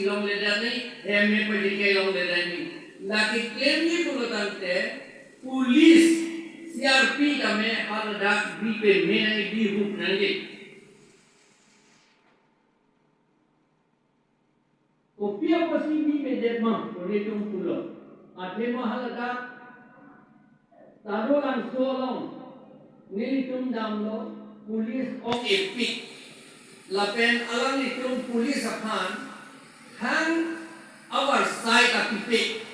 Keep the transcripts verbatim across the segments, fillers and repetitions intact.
longledet nangji, hem me pajike longledet nangji. Lake klemji pulo tangte, police, C R P tame haladak bi pame nangji, bi hup nangji. Kopi apotsi bi pedet ma, pu nelitum pulo. Athema haladak Tadolangso along nelitum damlo, police ong-epik. Lapen alanglitum police aphan hang avarsai ta pipe.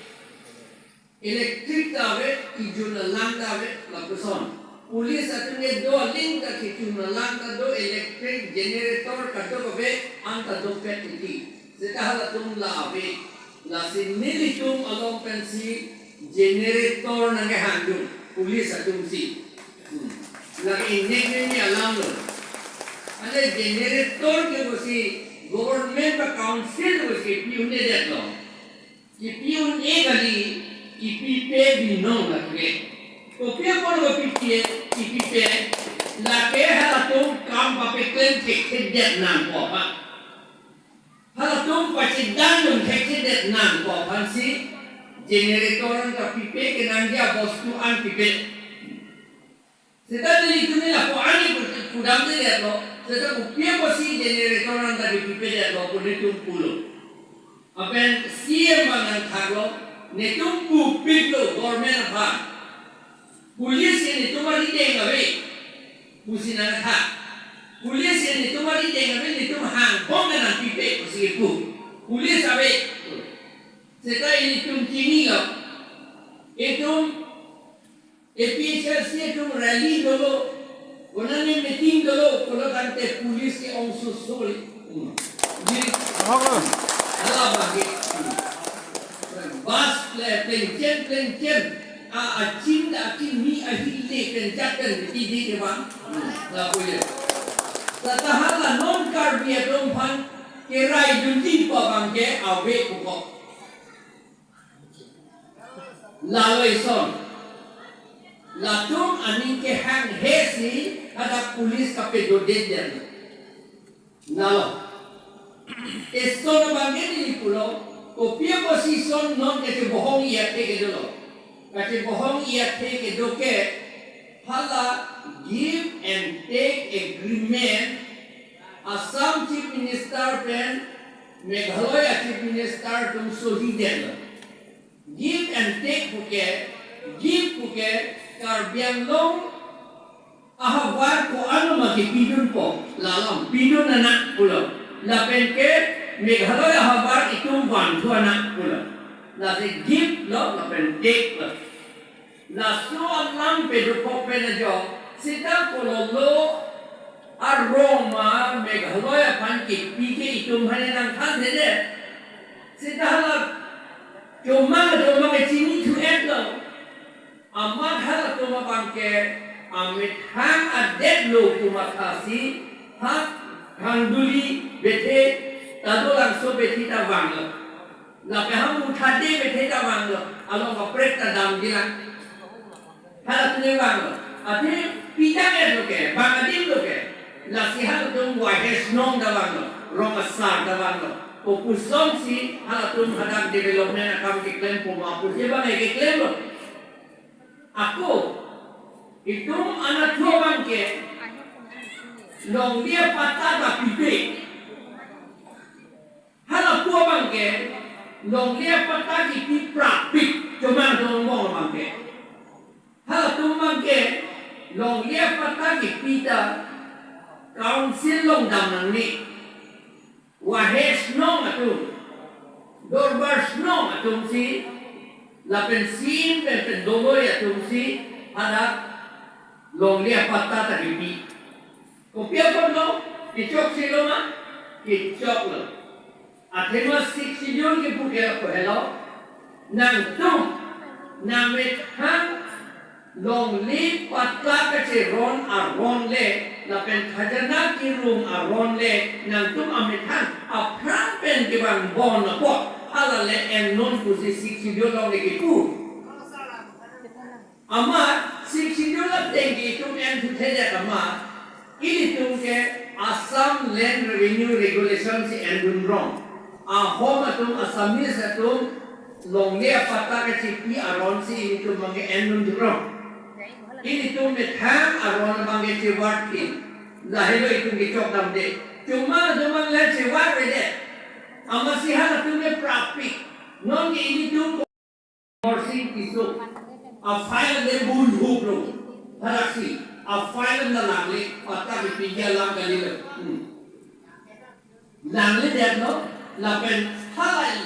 Electric ta ave, kejun alang ta ave, lapuson. Police atum ke do aling ta kejun alang ta do, electric generator kadokave an ta dopet titi. Seta halatum la ave. Lasi nelitum along pensi generator nangkehangdun police atumsi. Hmm. Lake ingnek neli alam lo. Ane generator ke pusi government ba council pusi kepi un-edetlo. Kepi un-e kali, kepipe binong lake. Kopi apot kepipe, kepipe, lake halatum kam papeklem thekthedet nangkok aphan. Halatum pachedandun thekthedet nangkok aphansi generator an kapipe kenangji abostu an pipe. Seta nelitum lapu ani pudamdedetlo, seta kopi apotsi generator an ta kepipedetlo pu nelitum pulo. Lapen C M abang nangthaklo, netum pupiklo government aphan. Police ke netum arideng ave, pusi nangthak. Police ke netum arideng ave, netum hangbom nangpipe pusi kepu. Police ave. Seta ilitum chinilo. Itum A P H L C atum rally dolo, konane meeting dolo, pulo tangte police ke ongso soli. Hmm. Di Ahok lo. Hala bagi. Bus le plengchen plengchen. A achin da achin ni ahile pen jakan di di di bang. Hmm. Lapu ya. Seta hala non Karbi atum aphan keraidunji pu abang ke ave puko. Lalo ison. Latum aning kehang hesi hadak police kapedodet dia. Lalo. Ison abang ke neli pulo, kopi apotsi ison non kachebohong-i athe kedo lo. Kachebohong-i athe kedo ke hala give and take agreement Assam Chief Minister pen Meghalaya Chief Minister atum sohi detlo. Give and take puke, give puke Karbi Anglong ahavar ko-an ma kepidunpo, lalam pidun anak pulo. Lapen ke Meghalaya ahavar itum vanthu anak pulo. Lasi give lo, lapen take lo. Laso alam pedukok pen ajok, seta kololo arong ma Meghalaya aphan kepi ke itum aphan nangthanthedet. Seta hala chomang chomang ke chinithu-etlo. Amat halatum abang ke amethang adetlo pu mathasi ha Khanduli bethe, Tadolangso bethe ta vanglo. Lapen ha Muthade bethe ta vanglo, along kaprek ta damji lang. Halatum vanglo. Athe pidang-etlo ke, bang adimlo ke. Lasi halatum Wahesh Nong ta vanglo, rong asar ta vanglo. Kopusonsi halatum hadak development akam keklempo ma pusi bang ke keklemlo. Ako, itum anatthu abang ke longle apatta ta pipe. Halapu abang ke longle apatta kipi prapik, chomang chomang abang ke. Halatum abang ke longle apatta kipi ta council along dam nangne. Wahesh Nong atum, Dorbar Nong atumsi, lapen C M pen pen doloi atumsi, hadak longle apatta ta kipi. Kopi apotlo, kechokselo ma, kechoklo. Athema Sixth Schedule kepu ke lapu helo, nangtum, nangmethang longle patta kacheron aron le, lapen khajana kirung aron le, nangtum amethang aphrang pen kevangbom apot, hala le ennon pusi Sixth Schedule along le kepu. Amat Sixth Schedule ateng ke itum enthuthedet amat, ilitum ke Assam Land Revenue Regulation si endunrong. Ahom atum, Assamese atum, longle apatta kachipi aron si ilitum abangke en dun jurong. Ilitum methang aron abangke chevarpin. Lahelo itum kechok damde. Chuma atum abang le chevarvedet. Amatsi halatum le prapik. Non ke ilitum Horsing Tisso a-file de bun huplo. Haraksi a-file na langle, patta kepiji alam kalilo. Hmm. Langledetlo, lapen halai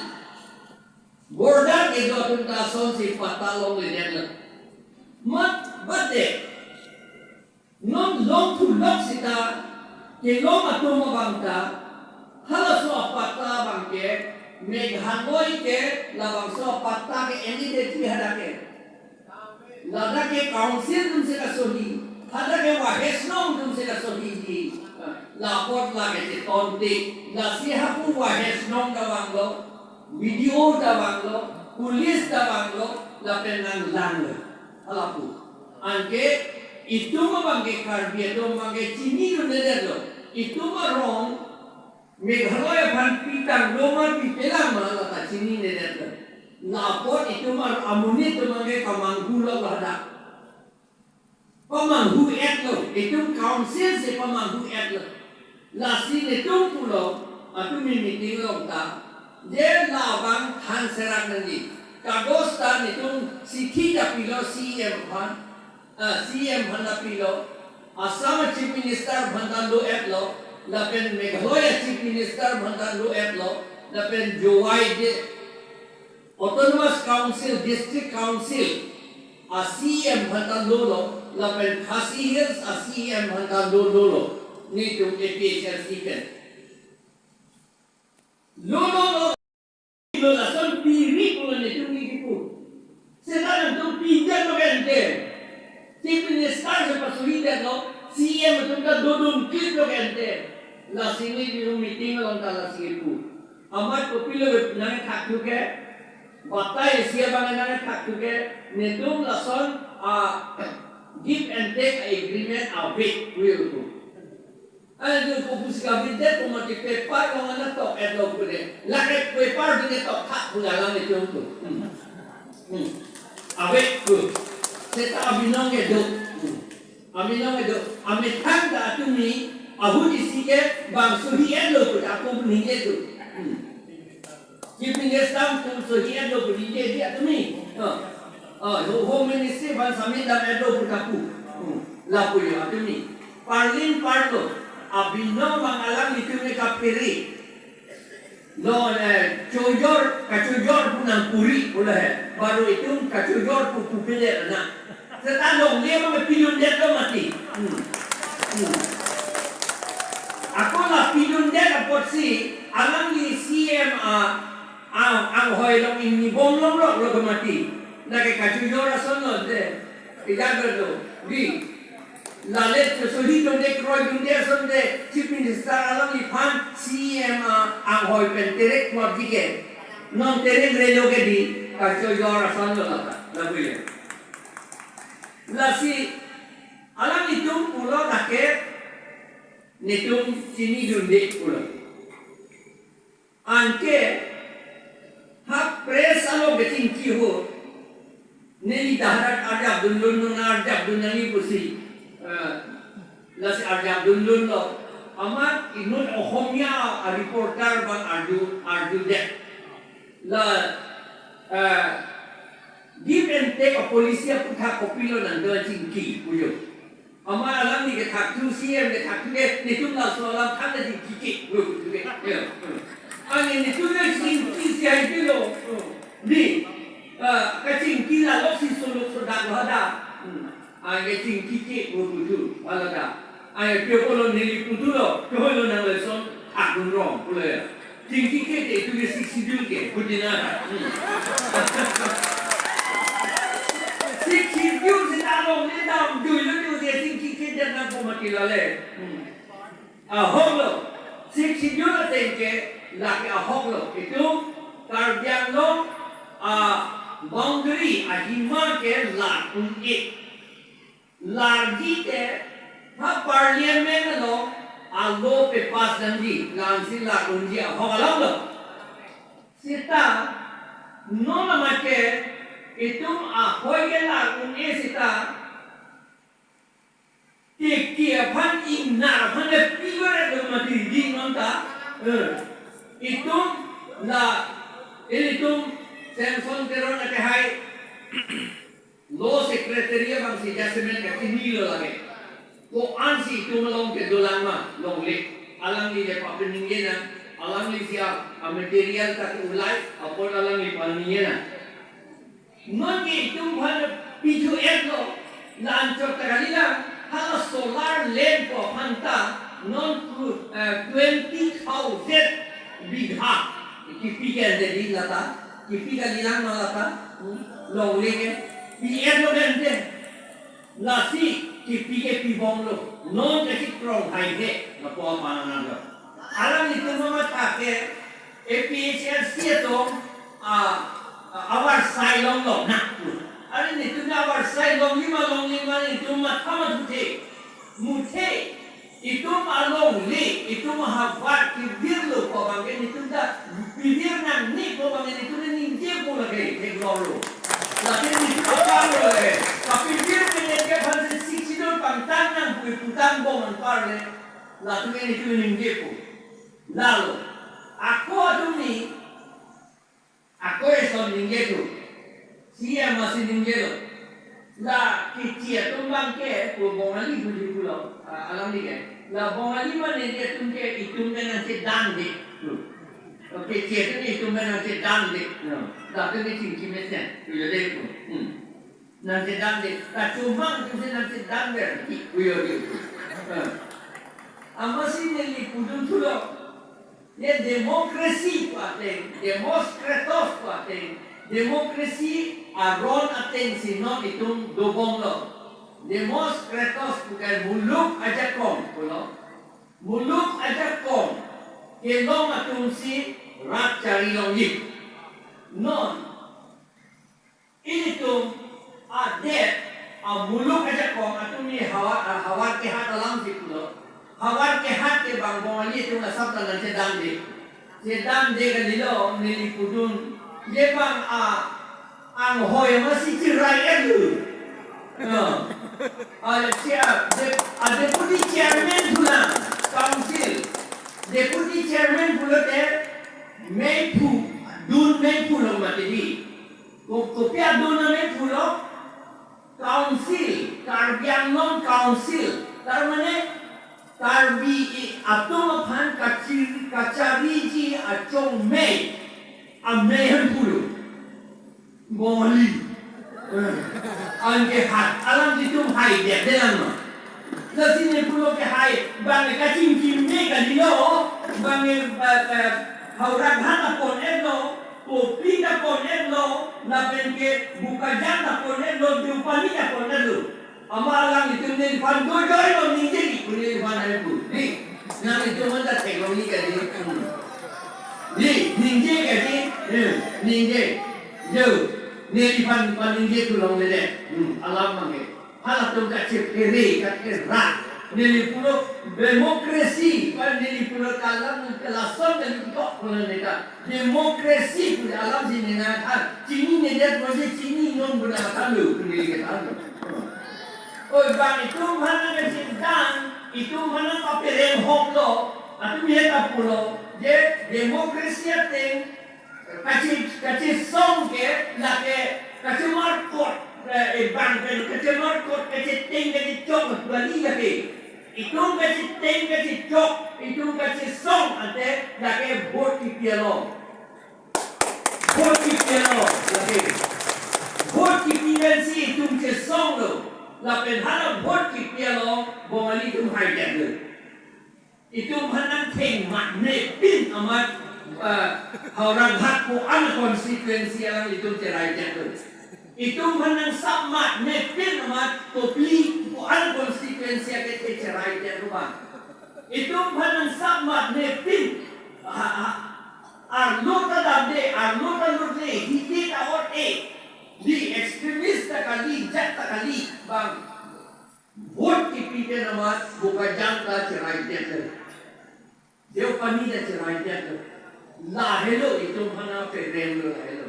border kedo atum ta asonsi patta longledetlo. Mat bade, non longthu lok seta kelong atum abang ta, halaso apatta abangke, Meghalaya ke labangso apatta ke eni de ti hadak ke. Ladak ke council atum si kasohi, hadak ke Waheh Shnong atum si kasohiji. La apot lake chetonte, lasi hapu Waheh Shnong ta vanglo, B D O ta vanglo, police ta vanglo, lapen nanglanglo. Halapu. Anke itum abangke Karbi atum abangke chinidundedetlo. Itum arong Meghalaya aphan pitanglo ma pipelanglo ma lata chininedetlo. La apot itum ar-, amonit atum abangke kamanghu lo hadak. Pamanghu-etlo, itum council si pamanghu-etlo. Lasi netum pulo, atumi meeting along ta, je labang than serak nangji. Kagos ta netum chithi ta pilo C E M aphan, ah, C E M aphan ta pilo. Assam Chief Minister aphan ta lo-etlo, lapen Meghalaya Chief Minister aphan ta lo-etlo, lapen Jowai je Autonomous Council, District Council a-C E M aphan ta lolo, lapen Khasi Hills a-C E M aphan ta lo lolo, netum A P H L C pen. Lolo lo, lo lason piri pulo netum ni kipu. Seta nangtum pidetlo ke ante. Chief Minister si pasohidetlo, C E M atum ta dodun kliplo ke ante. Lasi netum meeting along ta lasi kipu. Amat kopilo nangthakthu ke, batai isi abang nangthakthu ke, netum lason a give and take agreement ave puyo tu. Anu ko pusi ka bidet ko mati paper ko mana tok etlo pude. Lake paper dine tok thak pulang lang netum tu. Hmm. Hmm. Ave tu. Seta abinong kedo. Hmm. Abinong kedo. Amethang ta atumi ahut isi ke bang sohi-etlo pu ta ako ningje tu. Hmm. Chief Minister atum sohi-etlo pu ningje di atumi. Oh. Oh, Ho-, Home Ministry aphan submit dam-etlo pu ta pu. Hmm. Lapu yo atumi. Parlin parlo. Abinong bang alanglitum ke kapiri. Lo, eh, chojor, kachojor pu nangpuri pulo he. Baru itum kachojor pu pupile na. Seta longle ma pilundetlo mati. Hmm. Hmm. Ako la pilundet apotsi, alangli C E M a, a, anghoi along ingni bom longloklo ke mati. Lake kachojor ason lo de. Ijak lo. Di. Lale sohidunde, kroidunde asonte, Chief Minister alangliphan C E M a, anghoi pen terek klotji ke. Non terek relo ke di, kachojor ason lo lata. Lapu ya. Lasi, alanglitum pulo lake, netum chinidunde pulo. Anke, ha press along kachingki ho. Neli ta hadak arjap dunlun, non arjap dun nangji pusi. Eh, lasi arjap dunlunlo. Amat inut Ohomia a-reporter bang arju, arjudet. La, eh, give and take a policy aputhak kopilo nangdo chingki puyo. Amat alangli kethakthu, C E M kethakthu ke, netum laso alam than na chingki ke, pu, pu, ke. Ya. Ani netum le chingki si hai pilo. Di, ah, kachingki lalo si soluk sodak lo hadak. Hmm. Ai kachingki ke, pu, pu tu, hala da. Ai pio kolo neli putulo, pio lo nang le son, thakdun rong, pulo ya. Chingki ke te tu ke Sixth Schedule ke, putina. Hmm. Sixth Schedule si ta longle damjuilo tu ke chingki ke dan na poma kilale. Hmm. Ahok lo. Sixth Schedule ateng ke lake ahok lo. Itum Karbi Anglong a-boundary ahima ke la un-e. Larji te, ha parliament along a-law pass nangji, langsi la unji ahok alam lo. Non amat ke itum ahoi ke la un-e seta, tiki aphan ingnar aphan le piver lo mati di non ta. Eh, itum la, ilitum Samson Teron akehai Law Secretary abang si jasemet kachinilo lake. Ko-an si itum along kedolang ma longle. Alangli le papen ningje nang, alangli si a, a material ta ke-ulai, apot alangli pan ningje nang. Non ke itum aphan pithu-etlo, la-anchot ta kalilang, hala solar lamp ko aphan ta, non ku, eh, twenty thousand bigha. Kipi ke ante di lata, kipi kalilang ma lata, hmm, longle ke, pi-etlo ke ante. Lasi kipi ke pibomlo, non ke si krong hai he, lapu apananlo. Alanglitum amatha ke A P H L C atum, ah, ah, avarsai longlonang. Are netum avarsai longle ma longle ma netum matha mathu the. Muthe, itum alongle, itum ahavar kevirlo pu abang ke netum ta pivir nangne pu abang ke netum ningjepo lake, theklonglo. Lake netum akanlo lake. Kapivir mene ke aphan si sixty dollar pangtang nang pu putang bom anparle. Latum ke netum ningjepo. Lalo. Ako atum ni ako eson ningjethu. Si amatsi ningjelo. La keche atum abang ke, pu Bongali puji pulo, ah, alangli ke. La Bongali ma ningje atum ke itum ke nangchedan de. Hmm. Oke, keche atum ke itum ke nangchedan de. No. Latum ke chingki mesen. Pulo de pu. Hmm. Nangchedan de. Kachomang atum si nangchedan ver. Pulo de pu. Hmm. Amatsi neli pudun thulo. Ye democracy pu ateng, demos kratos pu ateng, democracy aron ateng si non itum dobomlo. Demos kratos pu ke muluk ajakong pulo. Muluk ajakong kelong atum si rat chari longji. Non ilitum adet, a muluk ajakong atum ni havar, a havar kehat alam si pulo. Havar kehat ke bang Bongali atum asap ta nangchedan de. Chedan de kalilo neli pudun. Ye bang a anghoi amatsi cherai-etlo. No. A, che-, a, de-, a deputy chairman thulang council. Deputy chairman pulote meiphu, dun meiphu lo mati di. Ko-, kopi adun ameiphu lo? Council, Karbi Anglong Council. Tar mane Karbi i-, atum aphan kachir-, kachariji achongmei, amei ameiphu lo. Bongali. Eh, anke hat, alanglitum hai dia, dia lang ma. Lasi ne pulo ke hai, bang kachingki me kalilo, bang, eh, eh, Howraghat apon-etlo, Kopili apon-etlo, lapen ke Bokajan apon-etlo, Deopani apon-etlo. Amat alanglitum neliphan dojoi lo ningje di, pu neliphan ameiphu. Di, nanglitum anta theklong ni kadi. Hmm. Di, ningje kadi. Hmm, ningje. Jo, neliphan, phan ningje thu longledet. Hmm, alam mangke. Halatum kachephere, kacherak. Neli pulo democracy, pu neli pulo kalam ke lason kali kok pulo neta. Democracy pu alam si nena than. Chininedet pusi chini non pu nangthanlo, pu neli kethanlo. Oi bang itum aphan nangkachedang, itum aphan nangpapereng hoklo, atum ye ta pulo, je democracy ateng, kache-, kachesong ke, lake, kachemarkot, eh, eh, bang pen, kachemarkot, kacheteng, kachechok, bali lake. Itum kacheteng, kachechok, itum kachesong, ante, lake vote kipi along. Vote kipi along, lake. Vote kipi pensi itum chesonglo. Lapen hala vote kipi along, Bongali atum haijaklo. Itum aphan nangtheng matne pin amat, eh, Howraghat ko-an constituency alanglitum cheraijaklo. Itum aphan nangsap matne pin amat Kopili ko-an constituency akethe cheraijaklo ba. Itum aphan nangsap matne pin, ha, ha, arlo ta damde, arlo ta lutde, hidi ta ot-e, di extremist ta kali, jat ta kali, bang vote kipi pen amat Bokajan ta cheraijaklo. Deopani ta cheraijaklo. Lahelo itum aphan nangpaperenglo lahelo.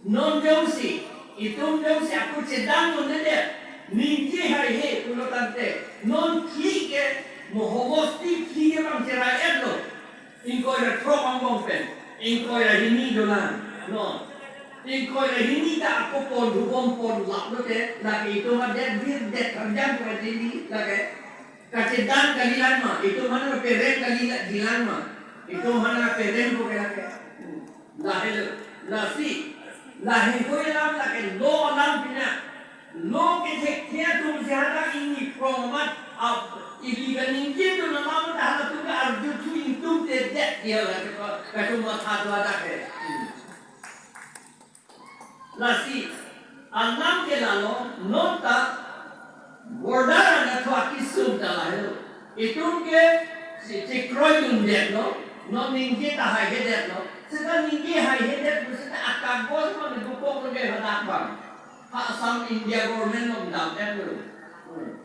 Non jongsi, itum jongsi ako chedan non dede, ningje haihe pulo tangte, non phli ke, mo homosti phli ke bang cherai-etlo. Ingkoi ra throk angbong pen, ingkoi ra hini dolang, non. Ingkoi ra hini ta ako pon hubom pon lap lote, lake itum adet vir det khanjang kajili, lake. Kachedan kalilang ma, itum aphan perem kali la-, dilang ma, itum aphan perem ko ke lake. Lahelo, lasi, lahelo alam lake law alam pina. Law ke thekthe atum si hadak ingni phrong amat, ap, ili kaningje dun alam ta halatum ke arjuthu ingtum te det dia lake pa, kachuma thadwa dak he. Lasi, alam ke lalo, non ta, border anta thu akesung ta lahelo. Itum ke, si, si kroidun detlo, non ningje ta haihe detlo. Seta ningje haihe det, seta akagos ma ne bukok lo ke hadak bang. Ha Assam India government along dam-etlo. Hmm.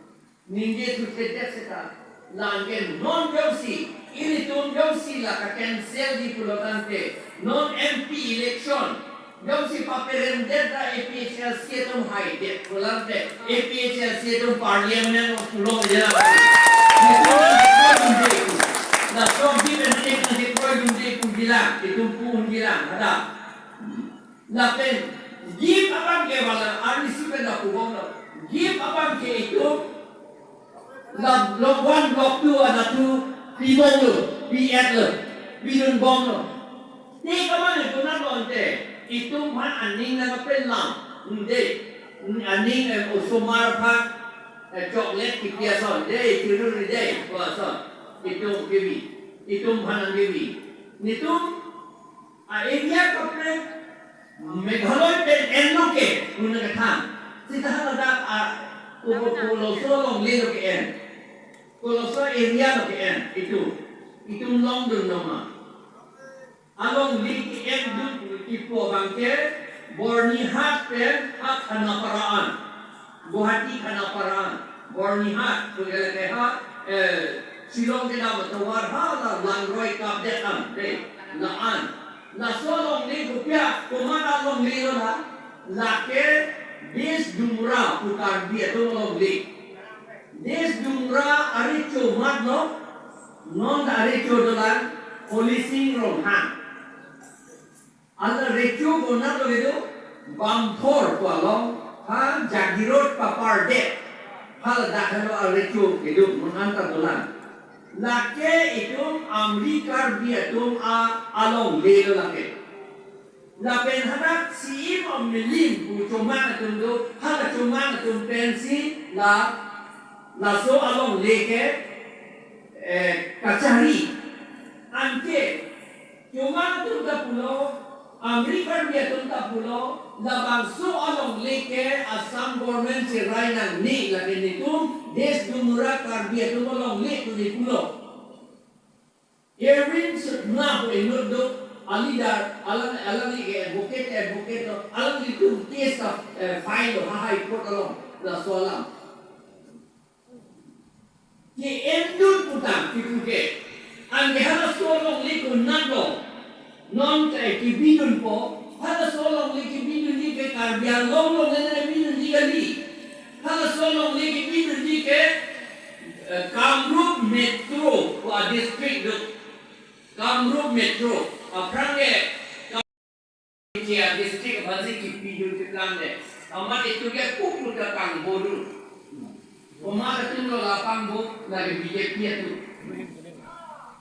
Ningje thu thedet seta. Lake non jongsi, ilitum jongsi la ka-cancel di pulo tangte, non M P election, jongsi paperem det ra A P H L C atum haidet pulo tangte, A P H L C atum parliament along pulo ya. Itum nangkroidunde pu. Na sok di pen itum nangkroidunde pu bilang, itum pu un bilang, ada. Lapen, gift abang ke wala, arnisi pen da pubomlo. Gift abang ke itum, la block one, block two, anta thu, pibomlo, pi-etlo, pidunbomlo. Te kaman itum nang lonte, itum aphan aning nangkapelam, inde, aning, eh, osomar aphan, eh, chocolate kipi ason, de, chiruri de, ko ason, itum kipi, itum aphan nangkipi. Netum, a-area kaprek Meghalaya pen enlo ke, puna kethang. Seta haladak a, ko, ko, koloso alongle lo ke-en. Koloso area lo ke-en, itum. Itum longdun noma. Alongle ke-en dun kipu abang ke, Byrnihat pen ha Khanapara an. Guwahati Khanapara an, Byrnihat, pu ke lake ha, eh, Shillong kedam atovar ha la Langroi kapdet an, de, la-an. Laso alongle kopi a, komat alongle lo la, lake Desdumra pu Karbi atum alongle. Desdumra arecho matlo, non arecho dolang, Holising Ronghang. Anta recho konat lo kedo, Bamthor pu along, ha Jagiroad Papardet, ha ladak helo arecho kedo, non anta dolang. Lake itum Amri Karbi atum a alongle lo lake. Lapen hadak Siyim Amilim pu Chomang atum do, hala Chomang atum pensi la, laso alongle ke, eh, kachari. Anke, Chomang atum ta pulo, Amri Karbi atum ta pulo, labangso alongle ke Assam government cherai nangne lake netum, Desdumra Karbi atum alongle pu ne pulo. Erwin Sutnga pu inut do, a-leader, alang, alangli ke advocate, advocate do, alanglitum case ta, eh, file lo, ha High Court along, laso alam. Ke-en dun putang, kipu ke. Anke halaso alongle konat lo. Non ke kebidunpo. Halaso alongle kebidunji ke Karbi Anglong along le kebidunji kali. Halaso alongle kebidunji ke, eh, Kamrup Metro pu a-district do. Kamrup Metro. Aphrang ke India district aphansi kepidun keklang le. Amat itum ke puput kekang bodu. Komat atum lo la pangbo, lake B J P atum.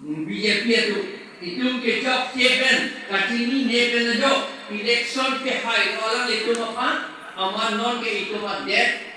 Hmm, B J P atum. Itum kechokche pen, kachinine pen ajok. Election kehai lo alanglitum aphan, amat non ke itum adet,